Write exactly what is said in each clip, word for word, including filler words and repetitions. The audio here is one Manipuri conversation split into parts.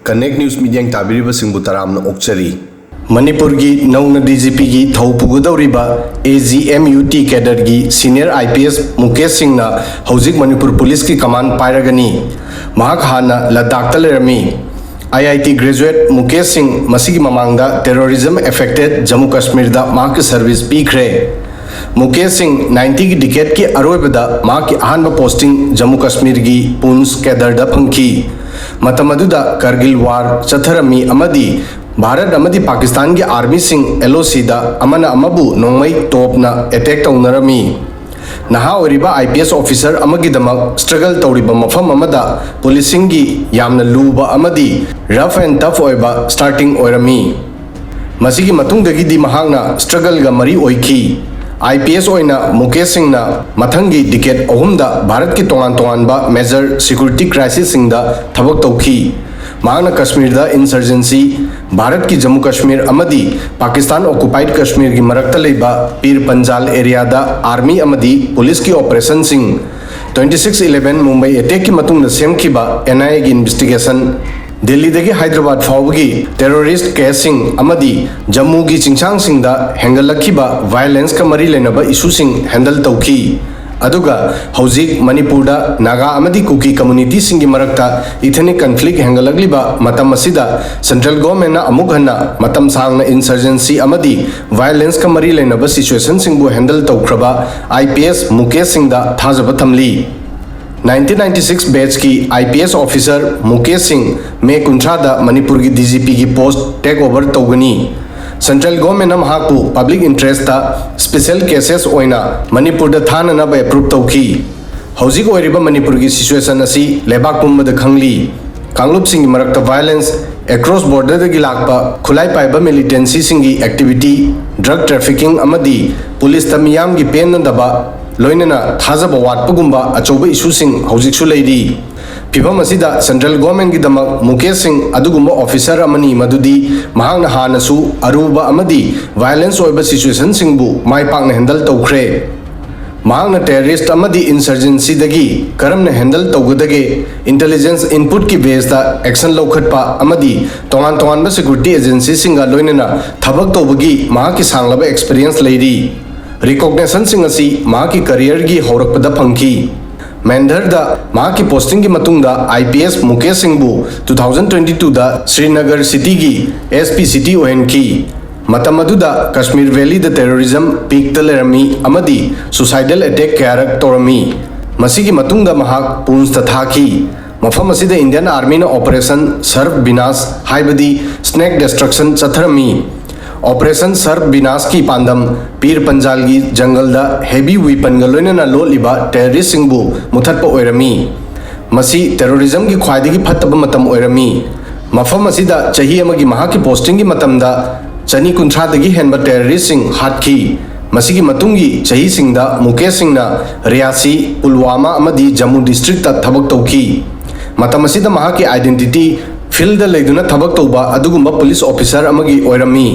Connect News ꯃꯤꯠꯌꯦꯡ ꯇꯥꯕꯤꯔꯤꯕꯁꯤꯡꯕꯨ ꯇꯔꯥꯝꯅ ꯑꯣꯛꯆꯔꯤ꯫ ꯃꯅꯤꯄꯨꯔꯒꯤ ꯅꯧꯅ ꯗꯤ ꯖꯤ ꯄꯤꯒꯤ ꯊꯧ ꯄꯨꯒꯗꯧꯔꯤꯕ A G M U T ꯀꯦꯗꯔꯒꯤ senior I P S Mukesh ꯁꯤꯡꯅ ꯍꯧꯖꯤꯛ ꯃꯅꯤꯄꯨꯔ ꯄꯨꯂꯤꯁꯀꯤ ꯀꯃꯥꯟ ꯄꯥꯏꯔꯒꯅꯤ꯫ ꯃꯍꯥꯛ ꯍꯥꯟꯅ ꯂꯗꯥꯈꯇ ꯂꯩꯔꯝꯃꯤ꯫ ꯑꯥꯏ ꯑꯥꯏ ꯇꯤ ꯒ꯭ꯔꯦꯖꯨꯑꯦꯠ ꯃꯨꯀꯦꯁ ꯁꯤꯡ ꯃꯁꯤꯒꯤ ꯃꯃꯥꯡꯗ ꯇꯦꯔꯣꯔꯤꯖꯝ ꯑꯦꯐꯦꯛꯇꯦꯠ ꯖꯝꯃꯨ ꯀꯥꯁꯃꯤꯔꯗ ꯃꯍꯥꯛꯀꯤ ꯁꯔꯚꯤꯁ ꯄꯤꯈ꯭ꯔꯦ꯫ ꯃꯨꯀꯦꯁ ꯁꯤꯡ ꯅꯥꯏꯟꯇꯤꯒꯤ ꯗꯤꯀꯦꯠꯀꯤ ꯑꯔꯣꯏꯕꯗ ꯃꯍꯥꯛꯀꯤ ꯑꯍꯥꯟꯕ ꯄꯣꯁꯇꯤꯡ ꯖꯝꯃꯨ ꯀꯥꯁꯃꯤꯔꯒꯤ ꯄꯨꯟꯁ ꯀꯦꯗꯔꯗ ꯐꯪꯈꯤ꯫ ꯃꯇꯝ ꯑꯗꯨꯗ ꯀꯥꯔꯒꯤꯜ ꯋꯥꯔ ꯆꯠꯊꯔꯝꯃꯤ ꯑꯃꯗꯤ ꯚꯥꯔꯠ ꯑꯃꯗꯤ ꯄꯥꯀꯤꯁꯇꯥꯟꯒꯤ ꯑꯥꯔꯃꯤꯁꯤꯡ ꯑꯦꯜ ꯑꯣ ꯁꯤꯗ ꯑꯃꯅ ꯑꯃꯕꯨ ꯅꯣꯡꯃꯩ ꯇꯣꯞꯅ ꯑꯦꯇꯦꯛ ꯇꯧꯅꯔꯝꯃꯤ꯫ ꯅꯍꯥ ꯑꯣꯏꯔꯤꯕ ꯑꯥꯏ ꯄꯤ ꯑꯦꯁ ꯑꯣꯐꯤꯁꯔ ꯑꯃꯒꯤꯗꯃꯛ ꯁ꯭ꯇ꯭ꯔꯒꯜ ꯇꯧꯔꯤꯕ ꯃꯐꯝ ꯑꯃꯗ ꯄꯨꯂꯤꯁꯁꯤꯡꯒꯤ ꯌꯥꯝꯅ ꯂꯨꯕ ꯑꯃꯗꯤ ꯔꯐ ꯑꯦꯟ ꯇꯐ ꯑꯣꯏꯕ ꯁ꯭ꯇꯥꯔꯇꯤꯡ ꯑꯣꯏꯔꯝꯃꯤ꯫ ꯃꯁꯤꯒꯤ ꯃꯇꯨꯡꯗꯒꯤꯗꯤ ꯃꯍꯥꯛꯅ ꯁ꯭ꯇ꯭ꯔꯒꯜꯒ ꯃꯔꯤ ꯑꯣꯏꯈꯤ꯫ ꯑꯥꯏ ꯄꯤ ꯑꯦꯁ ꯑꯣꯏꯅ ꯃꯨꯀꯦꯁ ꯁꯤꯡꯅ ꯃꯊꯪꯒꯤ ꯗꯤꯀꯦꯠ ꯑꯍꯨꯝꯗ ꯚꯥꯔꯠꯀꯤ ꯇꯣꯉꯥꯟ ꯇꯣꯉꯥꯟꯕ ꯃꯦꯖꯔ ꯁꯦꯀ꯭ꯌꯨꯔꯤꯇꯤ ꯀ꯭ꯔꯥꯏꯁꯤꯁꯁꯤꯡꯗ ꯊꯕꯛ ꯇꯧꯈꯤ꯫ ꯃꯍꯥꯛꯅ ꯀꯥꯁꯃꯤꯔꯗ ꯏꯟꯁꯔꯖꯦꯟꯁꯤ, ꯚꯥꯔꯠꯀꯤ ꯖꯝꯃꯨ ꯀꯥꯁꯃꯤꯔ ꯑꯃꯗꯤ ꯄꯥꯀꯤꯁꯇꯥꯟ ꯑꯣꯀꯨꯄꯥꯏꯗ ꯀꯥꯁꯃꯤꯔꯒꯤ ꯃꯔꯛꯇ ꯂꯩꯕ ꯄꯤꯔ ꯄꯟꯖꯥꯜ ꯑꯦꯔꯤꯌꯥꯗ ꯑꯥꯔꯃꯤ ꯑꯃꯗꯤ ꯄꯨꯂꯤꯁꯀꯤ ꯑꯣꯄꯔꯦꯁꯟꯁꯤꯡ, twenty six eleven ꯃꯨꯝꯕꯩ ꯑꯦꯇꯦꯛꯀꯤ ꯃꯇꯨꯡꯗ ꯁꯦꯝꯈꯤꯕ ꯑꯦꯟ ꯑꯥꯏ ꯑꯦꯒꯤ ꯏꯟꯚꯦꯁꯇꯤꯒꯦꯁꯟ, ꯗꯤꯜꯂꯤꯗꯒꯤ ꯍꯥꯏꯗ꯭ꯔꯕꯥꯗ ꯐꯥꯎꯕꯒꯤ ꯇꯦꯔꯣꯔꯤꯁ꯭ꯠ ꯀꯦꯁꯁꯤꯡ ꯑꯃꯗꯤ ꯖꯝꯃꯨꯒꯤ ꯆꯤꯡꯁꯥꯡꯁꯤꯡꯗ ꯍꯦꯟꯒꯠꯂꯛꯈꯤꯕ ꯚꯥꯏꯑꯣꯂꯦꯟꯁꯀ ꯃꯔꯤ ꯂꯩꯅꯕ ꯏꯁꯨꯁꯤꯡ ꯍꯦꯟꯗꯜ ꯇꯧꯈꯤ꯫ ꯑꯗꯨꯒ ꯍꯧꯖꯤꯛ ꯃꯅꯤꯄꯨꯔꯗ ꯅꯥꯒꯥ ꯑꯃꯗꯤ ꯀꯨꯀꯤ ꯀꯝꯃ꯭ꯌꯨꯅꯤꯇꯤꯁꯤꯡꯒꯤ ꯃꯔꯛꯇ ꯏꯊꯅꯤꯛ ꯀꯟꯐ꯭ꯂꯤꯛ ꯍꯦꯟꯒꯠꯂꯛꯂꯤꯕ ꯃꯇꯝ ꯑꯁꯤꯗ ꯁꯦꯟꯇ꯭ꯔꯦꯜ ꯒꯣꯔꯃꯦꯟꯅ ꯑꯃꯨꯛ ꯍꯟꯅ ꯃꯇꯝ ꯁꯥꯡꯅ ꯏꯟꯁꯔꯖꯦꯟꯁꯤ ꯑꯃꯗꯤ ꯚꯥꯏꯑꯣꯂꯦꯟꯁꯀ ꯃꯔꯤ ꯂꯩꯅꯕ ꯁꯤꯆꯨꯋꯦꯁꯟꯁꯤꯡꯕꯨ ꯍꯦꯟꯗꯜ ꯇꯧꯈ꯭ꯔꯕ ꯑꯥꯏ ꯄꯤ ꯑꯦꯁ ꯃꯨꯀꯦꯁ ꯁꯤꯡꯗ ꯊꯥꯖꯕ ꯊꯝꯂꯤ꯫ ꯅꯥꯏꯟꯇꯤꯟ ꯅꯥꯏꯟꯇꯤ ꯁꯤꯛꯁ ꯕꯦꯆꯀꯤ I P S officer Mukesh Singh ꯃꯦ ꯀꯨꯟꯊ꯭ꯔꯥꯗ ꯃꯅꯤꯄꯨꯔꯒꯤ ꯗꯤ ꯖꯤ ꯄꯤꯒꯤ ꯄꯣꯁ ꯇꯦꯛ ꯑꯣꯚꯔ ꯇꯧꯒꯅꯤ꯫ ꯁꯦꯟꯇ꯭ꯔꯦꯜ ꯒꯣꯔꯃꯦꯟꯅ ꯃꯍꯥꯛꯄꯨ ꯄꯕ꯭ꯂꯤꯛ ꯏꯟꯇꯔꯦꯁꯇ ꯁ꯭ꯄꯦꯁꯦꯜ ꯀꯦꯁꯦꯁ ꯑꯣꯏꯅ ꯃꯅꯤꯄꯨꯔꯗ ꯊꯥꯅꯅꯕ ꯑꯦꯄ꯭ꯔꯨꯚ ꯇꯧꯈꯤ꯫ ꯍꯧꯖꯤꯛ ꯑꯣꯏꯔꯤꯕ ꯃꯅꯤꯄꯨꯔꯒꯤ ꯁꯤꯆꯨꯋꯦꯁꯟ ꯑꯁꯤ ꯂꯩꯕꯥꯛ ꯄꯨꯝꯕꯗ ꯈꯪꯂꯤ꯫ ꯀꯥꯡꯂꯨꯞꯁꯤꯡꯒꯤ ꯃꯔꯛꯇ ꯚꯥꯏꯑꯣꯂꯦꯟꯁ, ꯑꯦꯀ꯭ꯔꯣꯁ ꯕꯣꯔꯗꯔꯗꯒꯤ ꯂꯥꯛꯄ ꯈꯨꯠꯂꯥꯏ ꯄꯥꯏꯕ ꯃꯤꯂꯤꯇꯦꯟꯁꯤꯁꯤꯡꯒꯤ ꯑꯦꯛꯇꯤꯚꯤꯇꯤ, ꯗ꯭ꯔꯒ ꯇ꯭ꯔꯥꯐꯤꯀꯤꯡ ꯑꯃꯗꯤ ꯄꯨꯂꯤꯁꯇ ꯃꯤꯌꯥꯝꯒꯤ ꯄꯦꯟꯅꯗꯕ, ꯂꯣꯏꯅꯅ ꯊꯥꯖꯕ ꯋꯥꯠꯄꯒꯨꯝꯕ ꯑꯆꯧꯕ ꯏꯁꯨꯁꯤꯡ ꯍꯧꯖꯤꯛꯁꯨ ꯂꯩꯔꯤ꯫ ꯐꯤꯚꯝ ꯑꯁꯤꯗ ꯁꯦꯟꯇ꯭ꯔꯦꯜ ꯒꯣꯔꯃꯦꯟꯒꯤꯗꯃꯛ ꯃꯨꯀꯦꯁ ꯁꯤꯡ ꯑꯗꯨꯒꯨꯝꯕ ꯑꯣꯐꯤꯁꯔ ꯑꯃꯅꯤ ꯃꯗꯨꯗꯤ ꯃꯍꯥꯛꯅ ꯍꯥꯟꯅꯁꯨ ꯑꯔꯨꯕ ꯑꯃꯗꯤ ꯚꯥꯏꯑꯣꯂꯦꯟꯁ ꯑꯣꯏꯕ ꯁꯤꯆꯨꯋꯦꯁꯟꯁꯤꯡꯕꯨ ꯃꯥꯏ ꯄꯥꯛꯅ ꯍꯦꯟꯗꯜ ꯇꯧꯈ꯭ꯔꯦ꯫ ꯃꯍꯥꯛꯅ terrorist ꯑꯃꯗꯤ insurgencyꯗꯒꯤ ꯀꯔꯝꯅ handle ꯇꯧꯒꯗꯒꯦ, intelligence inputꯀꯤ baseꯇ action ꯂꯧꯈꯠꯄ ꯑꯃꯗꯤ ꯇꯣꯉꯥꯟ ꯇꯣꯉꯥꯟꯕ security agencyꯁꯤꯡꯒ ꯂꯣꯏꯅꯅ ꯊꯕꯛ ꯇꯧꯕꯒꯤ ꯃꯍꯥꯛꯀꯤ ꯁꯥꯡꯂꯕ experience ꯂꯩꯔꯤ꯫ Recognitionꯁꯤꯡ ꯑꯁꯤ ꯃꯍꯥꯛꯀꯤ careerꯒꯤ ꯍꯧꯔꯛꯄꯗ ꯐꯪꯈꯤ꯫ ꯃꯦꯟꯙꯔꯗ ꯃꯍꯥꯛꯀꯤ postingꯒꯤ ꯃꯇꯨꯡꯗ IPS Mukesh ꯁꯤꯡꯕꯨ two thousand twenty twoꯗ Srinagar cityꯒꯤ SP city ꯑꯣꯏꯍꯟꯈꯤ꯫ ꯃꯇꯝ ꯑꯗꯨꯗ ꯀꯁꯃꯤꯔ valleyꯗ terrorism peakꯇ ꯂꯩꯔꯝꯃꯤ ꯑꯃꯗꯤ suicidal attack ꯀꯌꯥꯔꯛ ꯇꯧꯔꯝꯃꯤ꯫ ꯃꯁꯤꯒꯤ ꯃꯇꯨꯡꯗ ꯃꯍꯥꯛ ꯄꯨꯟꯁꯇ ꯊꯥꯈꯤ꯫ ꯃꯐꯝ ꯑꯁꯤꯗ Indian Armyꯅ Operation Sarp Vinash ꯍꯥꯏꯕꯗꯤ snake destruction ꯆꯠꯊꯔꯝꯃꯤ꯫ Operation Sarp Vinashꯀꯤ ꯄꯥꯟꯗꯝ ꯄꯤꯔ ꯄꯟꯖꯥꯜꯒꯤ ꯖꯪꯒꯜꯗ heavy weaponꯒ ꯂꯣꯏꯅꯅ ꯂꯣꯠꯂꯤꯕ terroristꯁꯤꯡꯕꯨ ꯃꯨꯊꯠꯄ ꯑꯣꯏꯔꯝꯃꯤ꯫ ꯃꯁꯤ terrorismꯒꯤ ꯈ꯭ꯋꯥꯏꯗꯒꯤ ꯐꯠꯇꯕ ꯃꯇꯝ ꯑꯣꯏꯔꯝꯃꯤ꯫ ꯃꯐꯝ ꯑꯁꯤꯗ ꯆꯍꯤ ꯑꯃꯒꯤ ꯃꯍꯥꯛꯀꯤ postingꯒꯤ ꯃꯇꯝꯗ ꯆꯅꯤ ꯀꯨꯟꯊ꯭ꯔꯥꯗꯒꯤ ꯍꯦꯟꯕ terroristꯁꯤꯡ ꯍꯥꯠꯈꯤ꯫ ꯃꯁꯤꯒꯤ ꯃꯇꯨꯡꯒꯤ ꯆꯍꯤꯁꯤꯡꯗ ꯃꯨꯀꯦꯁ ꯁꯤꯡꯅ ꯔꯤꯌꯥꯁꯤ, ꯄꯨꯜꯋꯥꯃꯥ ꯑꯃꯗꯤ ꯖꯝꯃꯨ districtꯇ ꯊꯕꯛ ꯇꯧꯈꯤ꯫ ꯃꯇꯝ ꯑꯁꯤꯗ ꯃꯍꯥꯛꯀꯤ identity fieldꯗ ꯂꯩꯗꯨꯅ ꯊꯕꯛ ꯇꯧꯕ ꯑꯗꯨꯒꯨꯝꯕ police officer ꯑꯃꯒꯤ ꯑꯣꯏꯔꯝꯃꯤ꯫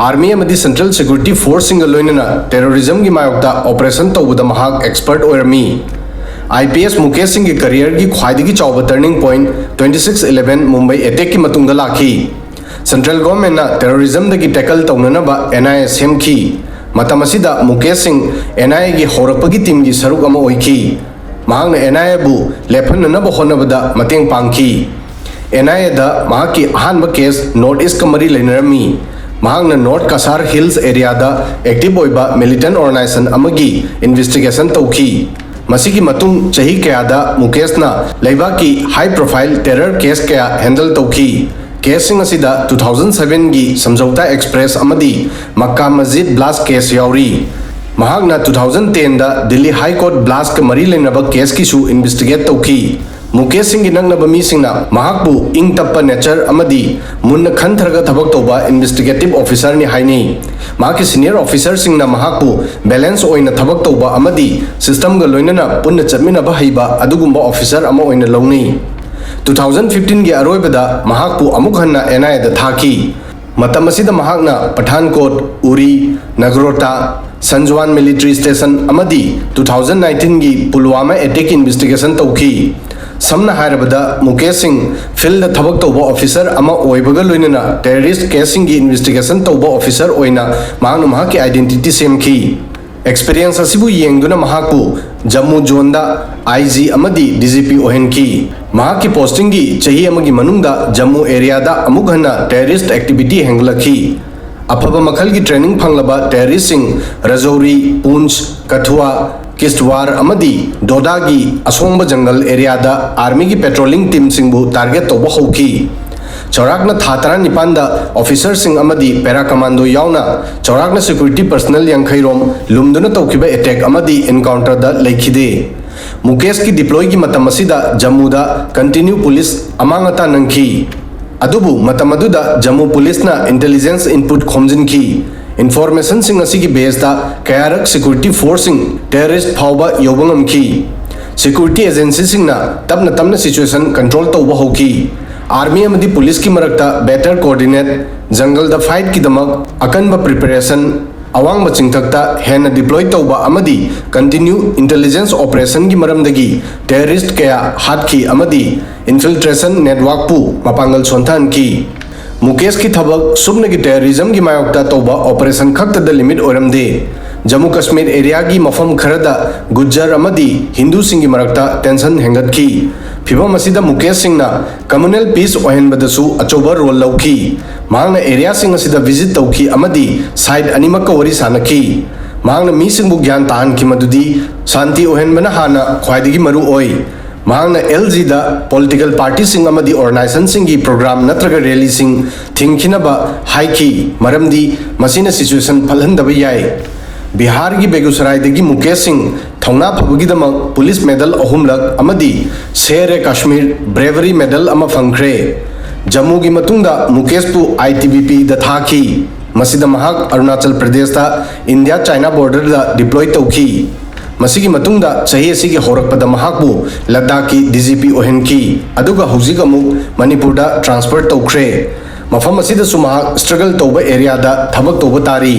Army ꯑꯃꯗꯤ central security forceꯁꯤꯡꯒ ꯂꯣꯏꯅꯅ terrorismꯒꯤ ꯃꯥꯌꯣꯛꯇ operation ꯇꯧꯕꯗ ꯃꯍꯥꯛ expert ꯑꯣꯏꯔꯝꯃꯤ꯫ IPS ꯃꯨꯀꯦꯁ ꯁꯤꯡꯒꯤ careerꯒꯤ ꯈ꯭ꯋꯥꯏꯗꯒꯤ ꯆꯥꯎꯕ turning point twenty six eleven Mumbai attackꯀꯤ ꯃꯇꯨꯡꯗ ꯂꯥꯛꯈꯤ꯫ Central governmentꯅ terrorismꯗꯒꯤ tackle ꯇꯧꯅꯅꯕ NIA ꯁꯦꯝꯈꯤ꯫ ꯃꯇꯝ ꯑꯁꯤꯗ ꯃꯨꯀꯦꯁ ꯁꯤꯡ NIAꯒꯤ ꯍꯧꯔꯛꯄꯒꯤ teamꯒꯤ ꯁꯔꯨꯛ ꯑꯃ ꯑꯣꯏꯈꯤ꯫ ꯃꯍꯥꯛꯅ NIAꯕꯨ ꯂꯦꯞꯍꯟꯅꯅꯕ ꯍꯣꯠꯅꯕꯗ ꯃꯇꯦꯡ ꯄꯥꯡꯈꯤ꯫ NIAꯗ ꯃꯍꯥꯛꯀꯤ ꯑꯍꯥꯟꯕ case North Eastꯀ ꯃꯔꯤ ꯂꯩꯅꯔꯝꯃꯤ꯫ ꯃꯍꯥꯛꯅ North Cachar Hills areaꯗ active ꯑꯣꯏꯕ militant organization ꯑꯃꯒꯤ investigation ꯇꯧꯈꯤ꯫ ꯃꯁꯤꯒꯤ ꯃꯇꯨꯡ ꯆꯍꯤ ꯀꯌꯥꯗ ꯃꯨꯀꯦꯁꯅ ꯂꯩꯕꯥꯛꯀꯤ high profile terror case ꯀꯌꯥ handle ꯇꯧꯈꯤ꯫ Caseꯁꯤꯡ ꯑꯁꯤꯗ two thousand sevenꯒꯤ Samjhauta Express ꯑꯃꯗꯤ Makkah Masjid blast case ꯌꯥꯎꯔꯤ꯫ ꯃꯍꯥꯛꯅ two thousand tenꯗ Delhi High Court blastꯀ ꯃꯔꯤ ꯂꯩꯅꯕ caseꯀꯤꯁꯨ investigate ꯇꯧꯈꯤ꯫ ꯃꯨꯀꯦꯁ ꯁꯤꯡꯒꯤ ꯅꯛꯅꯕ ꯃꯤꯁꯤꯡꯅ ꯃꯍꯥꯛꯄꯨ ꯏꯪ ꯇꯞꯄ nature ꯑꯃꯗꯤ ꯃꯨꯟꯅ ꯈꯟꯊꯔꯒ ꯊꯕꯛ ꯇꯧꯕ investigative officerꯅꯤ ꯍꯥꯏꯅꯩ꯫ ꯃꯍꯥꯛꯀꯤ senior officerꯁꯤꯡꯅ ꯃꯍꯥꯛꯄꯨ balance ꯑꯣꯏꯅ ꯊꯕꯛ ꯇꯧꯕ ꯑꯃꯗꯤ systemꯒ ꯂꯣꯏꯅꯅ ꯄꯨꯟꯅ ꯆꯠꯃꯤꯟꯅꯕ ꯍꯩꯕ ꯑꯗꯨꯒꯨꯝꯕ officer ꯑꯃ ꯑꯣꯏꯅ ꯂꯧꯅꯩ꯫ Two thousand fifteenꯒꯤ ꯑꯔꯣꯏꯕꯗ ꯃꯍꯥꯛꯄꯨ ꯑꯃꯨꯛ ꯍꯟꯅ NIAꯗ ꯊꯥꯈꯤ꯫ ꯃꯇꯝ ꯑꯁꯤꯗ ꯃꯍꯥꯛꯅ Pathankot, Uri, Nagorota, Sunjuwan military station ꯑꯃꯗꯤ ꯇꯨ ꯊꯥꯎꯖꯟ ꯅꯥꯏꯟꯇꯤꯟꯒꯤ ꯄꯨꯜꯋꯥꯃꯥ ꯑꯦꯇꯦꯛ ꯏꯟꯚꯦꯁꯇꯤꯒꯦꯁꯟ ꯇꯧꯈꯤ꯫ ꯁꯝꯅ ꯍꯥꯏꯔꯕꯗ, ꯃꯨꯀꯦꯁ ꯁꯤꯡ ꯐꯤꯜꯗ ꯊꯕꯛ ꯇꯧꯕ ꯑꯣꯐꯤꯁꯔ ꯑꯃ ꯑꯣꯏꯕꯒ ꯂꯣꯏꯅꯅ ꯇꯦꯔꯣꯔꯤꯁ꯭ꯠ ꯀꯦꯁꯁꯤꯡꯒꯤ ꯏꯟꯚꯦꯁꯇꯤꯒꯦꯁꯟ ꯇꯧꯕ ꯑꯣꯐꯤꯁꯔ ꯑꯣꯏꯅ ꯃꯍꯥꯛꯅ ꯃꯍꯥꯛꯀꯤ ꯑꯥꯏꯗꯦꯟꯇꯤꯇꯤ ꯁꯦꯝꯈꯤ꯫ ꯑꯦꯛꯁꯄꯤꯔꯤꯌꯦꯟꯁ ꯑꯁꯤꯕꯨ ꯌꯦꯡꯗꯨꯅ ꯃꯍꯥꯛꯄꯨ ꯖꯝꯃꯨ ꯖꯣꯟꯗ ꯑꯥꯏ ꯖꯤ ꯑꯃꯗꯤ ꯗꯤ ꯖꯤ ꯄꯤ ꯑꯣꯏꯍꯟꯈꯤ꯫ ꯃꯍꯥꯛꯀꯤ ꯄꯣꯁꯇꯤꯡꯒꯤ ꯆꯍꯤ ꯑꯃꯒꯤ ꯃꯅꯨꯡꯗ ꯖꯝꯃꯨ ꯑꯦꯔꯤꯌꯥꯗ ꯑꯃꯨꯛ ꯍꯟꯅ ꯇꯦꯔꯣꯔꯤꯁ꯭ꯠ ꯑꯦꯛꯇꯤꯚꯤꯇꯤ ꯍꯦꯟꯒꯠꯂꯛꯈꯤ꯫ ꯑꯐꯕ ꯃꯈꯜꯒꯤ ꯇ꯭ꯔꯦꯅꯤꯡ ꯐꯪꯂꯕ ꯇꯦꯔꯣꯔꯤꯁ꯭ꯠꯁꯤꯡ ꯔꯖꯧꯔꯤ, ꯄꯨꯟꯆ, ꯀꯊꯨꯋꯥ, ꯀꯤꯁ꯭ꯇꯋꯥꯔ ꯑꯃꯗꯤ ꯗꯣꯗꯥꯒꯤ ꯑꯁꯣꯡꯕ ꯖꯪꯒꯜ ꯑꯦꯔꯤꯌꯥꯗ ꯑꯥꯔꯃꯤꯒꯤ ꯄꯦꯇ꯭ꯔꯣꯂꯤꯡ ꯇꯤꯝꯁꯤꯡꯕꯨ ꯇꯥꯔꯒꯦꯠ ꯇꯧꯕ ꯍꯧꯈꯤ꯫ ꯆꯥꯎꯔꯥꯛꯅ ꯊꯥ ꯇꯔꯥꯅꯤꯄꯥꯟꯗ ꯑꯣꯐꯤꯁꯔꯁꯤꯡ ꯑꯃꯗꯤ ꯄꯦꯔꯥ ꯀꯃꯥꯟꯗꯣ ꯌꯥꯎꯅ ꯆꯥꯎꯔꯥꯛꯅ ꯁꯦꯀ꯭ꯌꯨꯔꯤꯇꯤ ꯄꯔꯁꯅꯦꯜ ꯌꯥꯡꯈꯩ ꯔꯣꯝ ꯂꯨꯝꯗꯨꯅ ꯇꯧꯈꯤꯕ ꯑꯦꯇꯦꯛ ꯑꯃꯗꯤ ꯑꯦꯟꯀꯥꯎꯟꯇꯔꯗ ꯂꯩꯈꯤꯗꯦ꯫ ꯃꯨꯀꯦꯁꯀꯤ ꯗꯤꯄ꯭ꯂꯣꯏꯒꯤ ꯃꯇꯝ ꯑꯁꯤꯗ ꯖꯝꯃꯨꯗ ꯀꯟꯇꯤꯅ꯭ꯌꯨ ꯄꯨꯂꯤꯁ ꯑꯃꯥꯡ ꯑꯇꯥ ꯅꯪꯈꯤ꯫ ꯑꯗꯨꯕꯨ ꯃꯇꯝ ꯑꯗꯨꯗ ꯖꯝꯃꯨ ꯄꯨꯂꯤꯁꯅ ꯏꯟꯇꯦꯂꯤꯖꯦꯟꯁ ꯏꯟꯄꯨꯠ ꯈꯣꯝꯖꯤꯟꯈꯤ꯫ ꯏꯟꯐꯣꯔꯃꯦꯁꯟꯁꯤꯡ ꯑꯁꯤꯒꯤ ꯕꯦꯁꯇ ꯀꯌꯥꯔꯛ ꯁꯦꯀ꯭ꯌꯨꯔꯤꯇꯤ ꯐꯣꯔꯁꯁꯤꯡ ꯇꯦꯔꯣꯔꯤꯁ꯭ꯠ ꯐꯥꯎꯕ ꯌꯧꯕ ꯉꯝꯈꯤ꯫ ꯁꯦꯀ꯭ꯌꯨꯔꯤꯇꯤ ꯑꯦꯖꯦꯟꯁꯤꯁꯤꯡꯅ ꯇꯞꯅ ꯇꯞꯅ ꯁꯤꯆꯨꯋꯦꯁꯟ ꯀꯟꯇ꯭ꯔꯣꯜ ꯇꯧꯕ ꯍꯧꯈꯤ꯫ ꯑꯥꯔꯃꯤ ꯑꯃꯗꯤ ꯄꯨꯂꯤꯁꯀꯤ ꯃꯔꯛꯇ ꯕꯦꯇꯔ ꯀꯣꯑꯣꯔꯗꯤꯅꯦꯠ, ꯖꯪꯒꯜꯗ ꯐꯥꯏꯠꯀꯤꯗꯃꯛ ꯑꯀꯟꯕ ꯄ꯭ꯔꯤꯄꯦꯔꯦꯁꯟ, ꯑꯋꯥꯡꯕ ꯆꯤꯡꯊꯛꯇ ꯍꯦꯟꯅ ꯗꯤꯄ꯭ꯂꯣꯏ ꯇꯧꯕ ꯑꯃꯗꯤ ꯀꯟꯇꯤꯅ꯭ꯌꯨ ꯏꯟꯇꯦꯂꯤꯖꯦꯟꯁ ꯑꯣꯄꯔꯦꯁꯟꯒꯤ ꯃꯔꯝꯗꯒꯤ ꯇꯦꯔꯣꯔꯤꯁ꯭ꯠ ꯀꯌꯥ ꯍꯥꯠꯈꯤ ꯑꯃꯗꯤ ꯏꯟꯐꯤꯜꯇ꯭ꯔꯦꯁꯟ ꯅꯦꯠꯋꯥꯔꯛꯄꯨ ꯃꯄꯥꯡꯒꯜ ꯁꯣꯟꯊꯍꯟꯈꯤ꯫ ꯃꯨꯀꯦꯁꯀꯤ ꯊꯕꯛ ꯁꯨꯞꯅꯒꯤ ꯇꯦꯔꯣꯔꯤꯖꯝꯒꯤ ꯃꯥꯌꯣꯛꯇ ꯇꯧꯕ ꯑꯣꯄꯔꯦꯁꯟ ꯈꯛꯇꯗ ꯂꯤꯃꯤꯠ ꯑꯣꯏꯔꯝꯗꯦ꯫ ꯖꯝꯃꯨ ꯀꯁꯃꯤꯔ ꯑꯦꯔꯤꯌꯥꯒꯤ ꯃꯐꯝ ꯈꯔꯗ ꯒꯨꯖꯔ ꯑꯃꯗꯤ ꯍꯤꯟꯗꯨꯁꯤꯡꯒꯤ ꯃꯔꯛꯇ ꯇꯦꯟꯁꯟ ꯍꯦꯟꯒꯠꯈꯤ꯫ ꯐꯤꯚꯝ ꯑꯁꯤꯗ ꯃꯨꯀꯦꯁ ꯁꯤꯡꯅ ꯀꯝꯃꯨꯅꯦꯜ ꯄꯤꯁ ꯑꯣꯏꯍꯟꯕꯗꯁꯨ ꯑꯆꯧꯕ ꯔꯣꯜ ꯂꯧꯈꯤ꯫ ꯃꯍꯥꯛꯅ ꯑꯦꯔꯤꯌꯥꯁꯤꯡ ꯑꯁꯤꯗ ꯚꯤꯖꯤꯠ ꯇꯧꯈꯤ ꯑꯃꯗꯤ ꯁꯥꯏꯠ ꯑꯅꯤꯃꯛꯀ ꯋꯥꯔꯤ ꯁꯥꯅꯈꯤ꯫ ꯃꯍꯥꯛꯅ ꯃꯤꯁꯤꯡꯕꯨ ꯒ꯭ꯌꯥꯟ ꯇꯥꯍꯟꯈꯤ ꯃꯗꯨꯗꯤ ꯁꯥꯟꯇꯤ ꯑꯣꯏꯍꯟꯕꯅ ꯍꯥꯟꯅ ꯈ꯭ꯋꯥꯏꯗꯒꯤ ꯃꯔꯨ ꯑꯣꯏ꯫ ꯃꯍꯥꯛꯅ ꯑꯦꯜ ꯖꯤꯗ ꯄꯣꯂꯤꯇꯤꯀꯦꯜ ꯄꯥꯔꯇꯤꯁꯤꯡ ꯑꯃꯗꯤ ꯑꯣꯔꯒꯅꯥꯏꯖꯦꯁꯟꯁꯤꯡꯒꯤ ꯄ꯭ꯔꯣꯒ꯭ꯔꯥꯝ ꯅꯠꯇ꯭ꯔꯒ ꯔꯦꯂꯤꯁꯤꯡ ꯊꯤꯡꯈꯤꯅꯕ ꯍꯥꯏꯈꯤ, ꯃꯔꯝꯗꯤ ꯃꯁꯤꯅ ꯁꯤꯆꯨꯋꯦꯁꯟ ꯐꯠꯍꯟꯗꯕ ꯌꯥꯏ꯫ ꯕꯤꯍꯥꯔꯒꯤ ꯕꯦꯒꯨꯁꯔꯥꯏꯗꯒꯤ ꯃꯨꯀꯦꯁ ꯁꯤꯡ ꯊꯧꯅꯥ ꯐꯕꯒꯤꯗꯃꯛ ꯄꯨꯂꯤꯁ ꯃꯦꯗꯜ ꯑꯍꯨꯝꯂꯛ ꯑꯃꯗꯤ ꯁꯦꯔ ꯑꯦ ꯀꯥꯁꯃꯤꯔ ꯕ꯭ꯔꯦꯚꯔꯤ ꯃꯦꯗꯜ ꯑꯃ ꯐꯪꯈ꯭ꯔꯦ꯫ ꯖꯝꯃꯨꯒꯤ ꯃꯇꯨꯡꯗ ꯃꯨꯀꯦꯁꯄꯨ ꯑꯥꯏ ꯇꯤ ꯕꯤ ꯄꯤꯗ ꯊꯥꯈꯤ꯫ ꯃꯁꯤꯗ ꯃꯍꯥꯛ ꯑꯔꯨꯅꯥꯆꯜ ꯄ꯭ꯔꯗꯦꯁꯇ ꯏꯟꯗꯤꯌꯥ ꯆꯥꯏꯅꯥ ꯕꯣꯔꯗꯔꯗ ꯗꯤꯄ꯭ꯂꯣꯏ ꯇꯧꯈꯤ꯫ ꯃꯁꯤꯒꯤ ꯃꯇꯨꯡꯗ ꯆꯍꯤ ꯑꯁꯤꯒꯤ ꯍꯧꯔꯛꯄꯗ ꯃꯍꯥꯛꯄꯨ ꯂꯗꯥꯈꯀꯤ ꯗꯤ ꯖꯤ ꯄꯤ ꯑꯣꯏꯍꯟꯈꯤ, ꯑꯗꯨꯒ ꯍꯧꯖꯤꯛ ꯑꯃꯨꯛ ꯃꯅꯤꯄꯨꯔꯗ ꯇ꯭ꯔꯥꯟꯁꯐꯔ ꯇꯧꯈ꯭ꯔꯦ꯫ ꯃꯐꯝ ꯑꯁꯤꯗꯁꯨ ꯃꯍꯥꯛ ꯁ꯭ꯇ꯭ꯔꯒꯜ ꯇꯧꯕ ꯑꯦꯔꯤꯌꯥꯗ ꯊꯕꯛ ꯇꯧꯕ ꯇꯥꯔꯤ꯫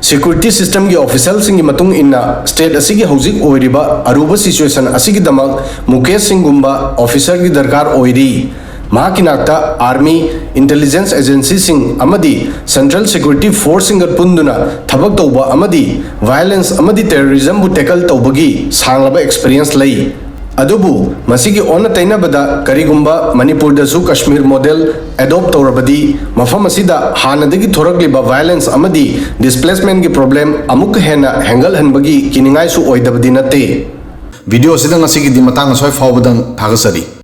ꯁꯦꯀ꯭ꯌꯨꯔꯤꯇꯤ ꯁꯤꯁꯇꯦꯝꯒꯤ ꯑꯣꯐꯤꯁꯤꯌꯦꯜꯁꯤꯡꯒꯤ ꯃꯇꯨꯡ ꯏꯟꯅ, ꯁ꯭ꯇꯦꯠ ꯑꯁꯤꯒꯤ ꯍꯧꯖꯤꯛ ꯑꯣꯏꯔꯤꯕ ꯑꯔꯨꯕ ꯁꯤꯆꯨꯋꯦꯁꯟ ꯑꯁꯤꯒꯤꯗꯃꯛ ꯃꯨꯀꯦꯁ ꯁꯤꯡꯒꯨꯝꯕ ꯑꯣꯐꯤꯁꯔꯒꯤ ꯗꯔꯀꯥꯔ ꯑꯣꯏꯔꯤ꯫ ꯃꯍꯥꯛꯀꯤ ꯅꯥꯛꯇ ꯑꯥꯔꯃꯤ, ꯏꯟꯇꯦꯂꯤꯖꯦꯟꯁ ꯑꯦꯖꯦꯟꯁꯤꯁꯤꯡ ꯑꯃꯗꯤ ꯁꯦꯟꯇ꯭ꯔꯦꯜ ꯁꯦꯀ꯭ꯌꯨꯔꯤꯇꯤ ꯐꯣꯔꯁꯁꯤꯡꯒ ꯄꯨꯟꯗꯨꯅ ꯊꯕꯛ ꯇꯧꯕ ꯑꯃꯗꯤ ꯚꯥꯏꯑꯣꯂꯦꯟꯁ ꯑꯃꯗꯤ ꯇꯦꯔꯣꯔꯤꯖꯝꯕꯨ ꯇꯦꯀꯜ ꯇꯧꯕꯒꯤ ꯁꯥꯡꯂꯕ ꯑꯦꯛꯁꯄꯤꯔꯤꯌꯦꯟꯁ ꯂꯩ꯫ ꯑꯗꯨꯕꯨ ꯃꯁꯤꯒꯤ ꯑꯣꯟꯅ ꯇꯩꯅꯕꯗ, ꯀꯔꯤꯒꯨꯝꯕ ꯃꯅꯤꯄꯨꯔꯗꯁꯨ ꯀꯥꯁꯃꯤꯔ ꯃꯣꯗꯦꯜ ꯑꯦꯗꯣꯞ ꯇꯧꯔꯕꯗꯤ, ꯃꯐꯝ ꯑꯁꯤꯗ ꯍꯥꯟꯅꯗꯒꯤ ꯊꯣꯔꯛꯂꯤꯕ ꯚꯥꯏꯑꯣꯂꯦꯟꯁ ꯑꯃꯗꯤ ꯗꯤꯁꯄ꯭ꯂꯦꯁꯃꯦꯟꯒꯤ ꯄ꯭ꯔꯣꯕ꯭ꯂꯦꯝ ꯑꯃꯨꯛꯀ ꯍꯦꯟꯅ ꯍꯦꯟꯒꯠꯍꯟꯕꯒꯤ ꯀꯤꯅꯤꯡꯉꯥꯏꯁꯨ ꯑꯣꯏꯗꯕꯗꯤ ꯅꯠꯇꯦ꯫ ꯚꯤꯗꯤꯑꯣ ꯑꯁꯤꯗ ꯉꯁꯤꯒꯤꯗꯤ ꯃꯇꯥꯡ ꯑꯁ꯭ꯋꯥꯏ ꯐꯥꯎꯕꯗꯪ ꯊꯥꯒꯠꯆꯔꯤ꯫